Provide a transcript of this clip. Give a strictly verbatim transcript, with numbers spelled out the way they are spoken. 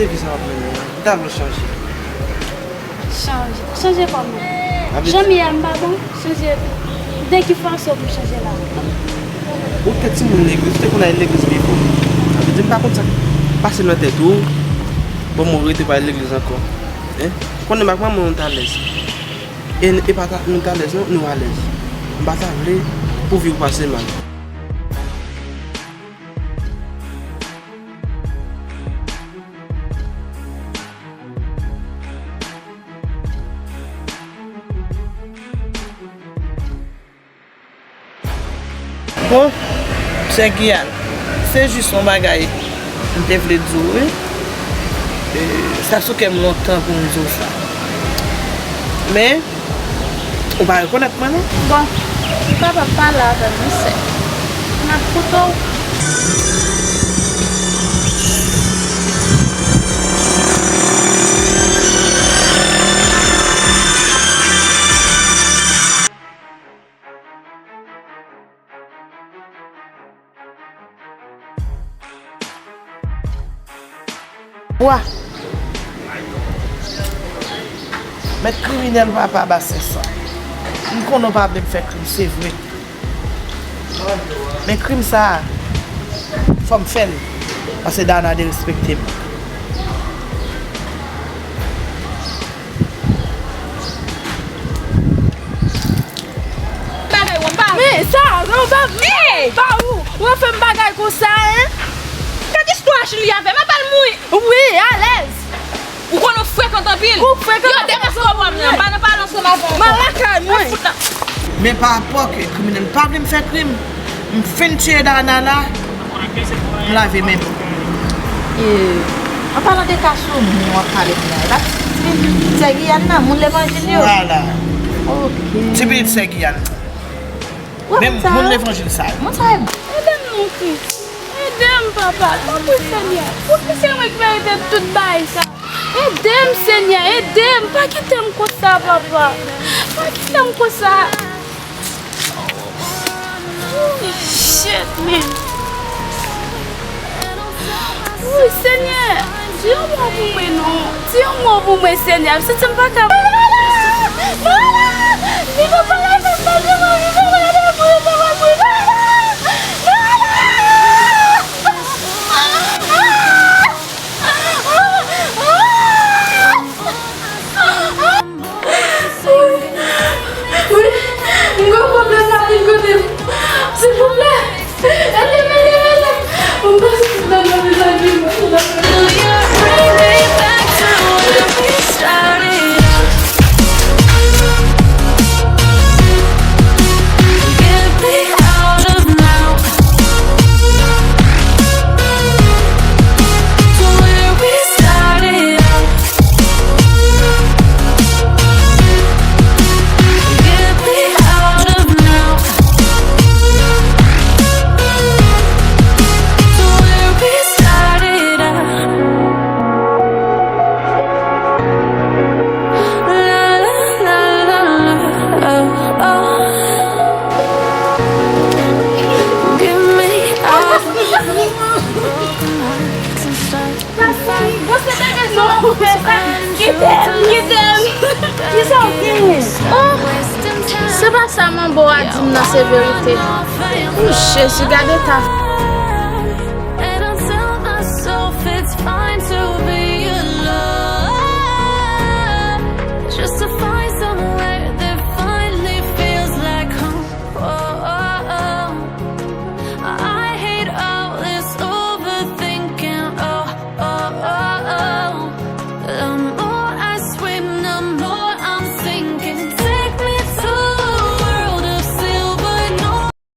Legliz la w ap mennen an, m ta vle w chanje. Chanje? Chanje kòman? Jan m ye a m pa bon? Chanje de ki fason pou m chanje la? Ou te timoun legliz, ou te konn al legliz pi fò. Sa vle di m pa konn sa k pase nan tèt ou. Bon, mwen rete pa al legliz ankò. Hein? Konnen m ak manman w nou t alèz. E, e pa ta, nou t alèz non, nou alèz. M pa ta vle pou vi w pase mal. Bon, sè Giyàn, se jis yon bagay m te vle di w, wi. E, sa sou kè m lontan pou m di w sa. Men, ou pa rekonèt mwen, non? Bon, ou kapab pale avè m, wi, sè. M ap koute w. Bwa. Mèt kriminèl papa Basen san. M konnen w pa vle m fè krim, se vre. Men krim sa a, fò m fè l, paske Dana derespekte m. Bagay w ap ba. Men sa, non, ba, ba ou. Ou fè m bagay konsa, hein? Gad istwa Julie avè m, ap al mouri. Wi, alèz. Ou konnen w frekan anpil. Ou frekan. Yo, demaske w pran m nan, m pa nan pale ansanm avè w. M al lakay mwen. Mwen fout la. Men pa rapò ke kriminèl pa vle m fè krim, m fin tiye Dana la, m lave men m. E, an palan de ka sou moun w ap pale m nan, e pa ti, ti pitit sè Giyàn nan, moun levanjil yo? Vwala. Ok. Ti pitit sè Giyàn. Menm moun levanjil sa yo. Moun sa yo. Ede m non, Kris. Ede m, papa. Tanpri, Senyè. Poukisa se mwen ki merite tout bagay sa? Ede m, Senyè. Ede m. Pa kite m konsa, papa. Pa kite m konsa. Shit, man. Wi, Senyè, di yon mo pou mwen non. Di yon mo pou mwen, Senyè. M santi m pa ka. Lola! Lola! Vin nan palè m, m pa di mwen, vin nan palè m, vin nan palè m, Lola! Lola! Wi, m gen pwoblèm la vin kote m. Silvouplè, ede m, ede m, ede m. M pase sou dam nan vizaj li. Do you bring me back to where we started out? Get me out of now. To where we started out. Get me out of now. To where we started out. La, la, la, la, la, oh, oh. Get me out. Kite m, kite m. Kisa w genyen? Oh, se pa sa manbo a di m nan, se verite. Oh, Jezi, gade ta.